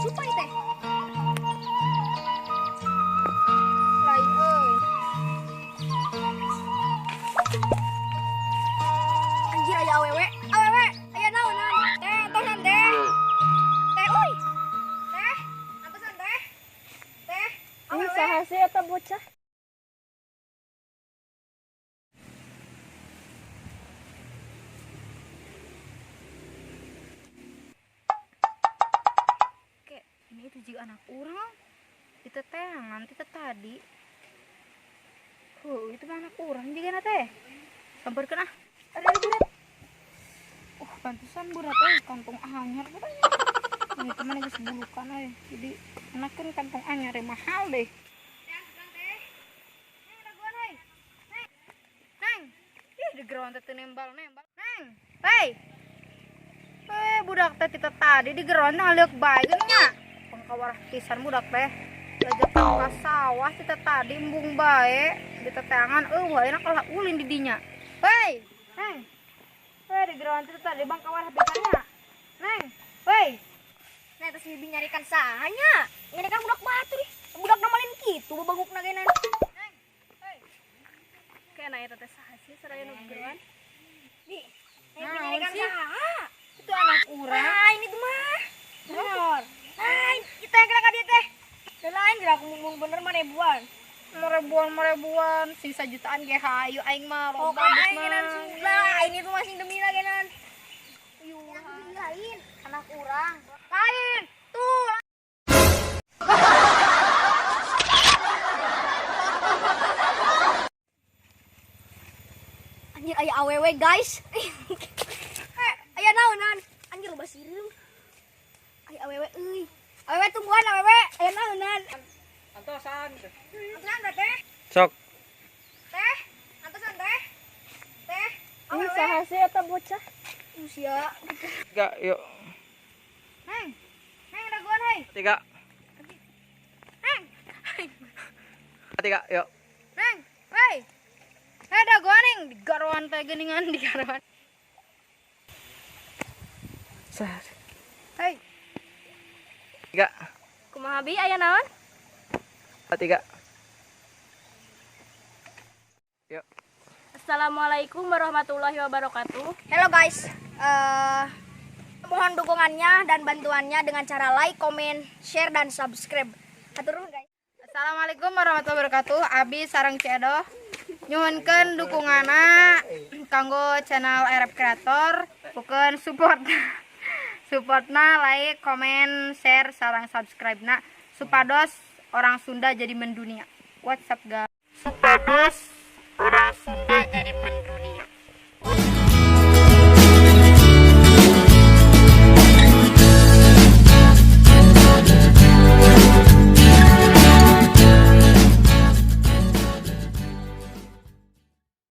Supai teh. Lain euy. Anjir, aya awewe. Awewe, aya naonan? Teh, antosan teh. Teh euy. Teh, antosan teh. Teh, Ini awewe. Saha sih eta bocah? Kayak ini itu juga anak urang. Itu teh nanti teh tadi. Itu mah anak urang juga na teh. Samperkeun ah. Ada budak. Pantesan budak euy kantong anyar katanya. Ini teman geus bulukan euy. Jadi enakeun kantong anyar ya mahal deh. Neng, dagoan heuy. Neng. Neng. Ih, di geroan teh teu nembal-nembal. Neng. Hei. Eh, budak teh tita tadi di geroan ngaliuk bae geuning nya. Pangkawarah pisan budak teh. Diajakan ka sawah tita tadi embung bae, diteteangan eueuh ayeuna kalah ulin di dinya. Hei. Neng. Eh, di geroan tita tadi bangkawarah pisan nya. Neng. Hei. Nah, terus bibi nyarikan sahanya. Nyarikan budak batur ih. Budak namalin kitu babagukna genan. Neng. Hei. Kayak na eta teh saha sih saraya nu geroan? Bi, Naon nyarikan sih? saha? Itu anak urang. Nah, ini tuh mah. Bener. Nah, kita yang kena ka dieu teh. Da lain geura aku mun bener mah ribuan. Ribuan ribuan sisa jutaan ge hayu aing mah Oh, loba aing duit genan mah. sudah. Ini tuh masih demi lah genan. Lain, anak urang. Lain. Tuh. Anjir, aya awewe, guys. Eh, aya naonan? Anjir, loba sireum. Aya awewe euy. Awewe tungguan awewe, aya naonan? Antosan. Antosan teh teh. Sok. Teh, antosan teh. Teh, Ini awewe. saha sih eta bocah? Usia. Tiga, yuk. Neng. Neng, dagoan heuy. Tiga. Neng. Tiga, yuk. Neng. Hei. Hei, dagoan neng di garoan teh geuningan di garoan. Saha sih? Hei. Tiga. Kumaha bi, aya naon? Tiga. Yuk. Assalamualaikum warahmatullahi wabarakatuh. Hello guys. Mohon dukungannya dan bantuannya dengan cara like, comment, share, dan subscribe. Hatur nuhun, guys. Assalamualaikum warahmatullahi wabarakatuh. Abi sareng Ci Edo nyuhunkeun dukunganna kanggo channel RF Creator, bukan support supportna like, comment, share, sareng subscribe na supados orang Sunda jadi mendunia. What's up, guys? Supados orang Sunda jadi mendunia.